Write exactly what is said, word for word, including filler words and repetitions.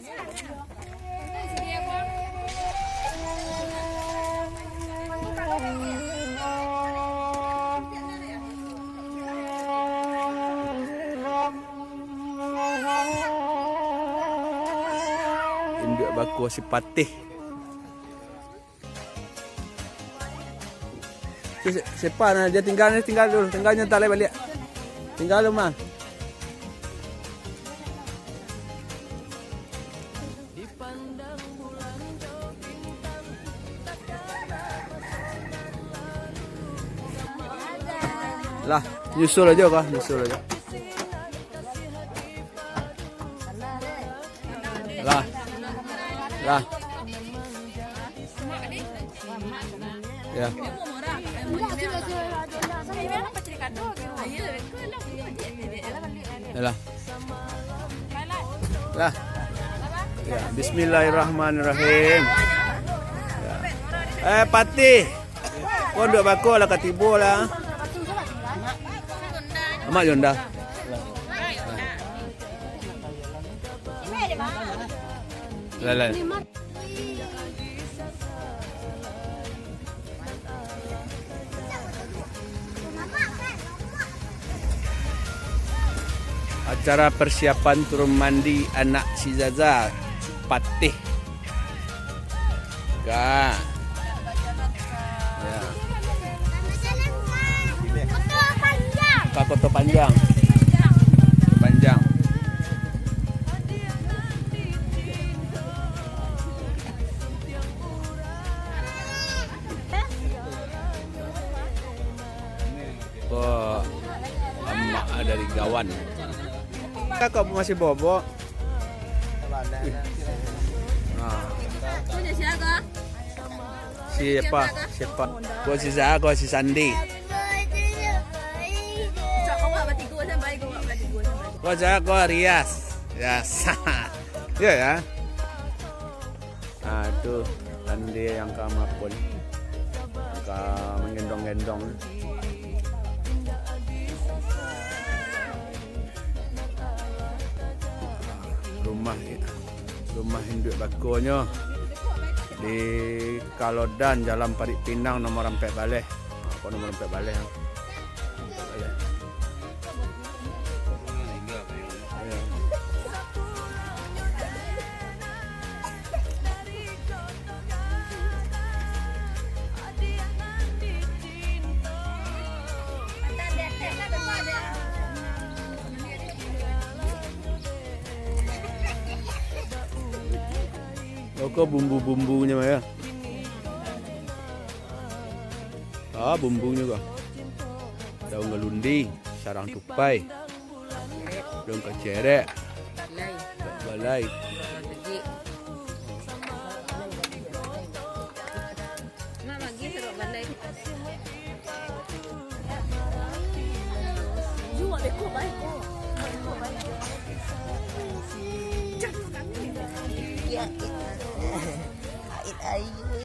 Induak bako si Patih. Tu si-, siapa nah, dia tinggal ni, tinggal dulu, tinggalnya tak boleh balik. Tinggal dulu, mah. Lah, nyusul aja kah, nyusul aja. Lah. Lah. Ya. Yalah. Lah. Ya, bismillahirrahmanirrahim. Ya. Eh, Patih. Kau duduk bako lah, ka tibo lah. Amak Yonda. Lah, lah. Acara persiapan turun mandi anak si Zaza, Patih. Ka. Ya. Ka Koto Panjang. Panjang. Ko amak dari Gawan. Kakak masih bobok. Nah. Siapa? Siapa? Ko si Sa-, ko si Sandi. Ko sa-, ko Rias. Yes. Ya, ya. Ah, tu tanda yang ka mapun. Ka manggendong-gendong. Rumah, rumah induak bakonyo di Kalodan, Jalan Parik Pinang, nomor ampek baleh. Apa nomor ampek baleh? Ampek baleh. Ya. Oke, bumbu-bumbunyo, ya. Ah, bumbunyo ko. Daun galundi, sarang tupai. Daun kacerek. Balai.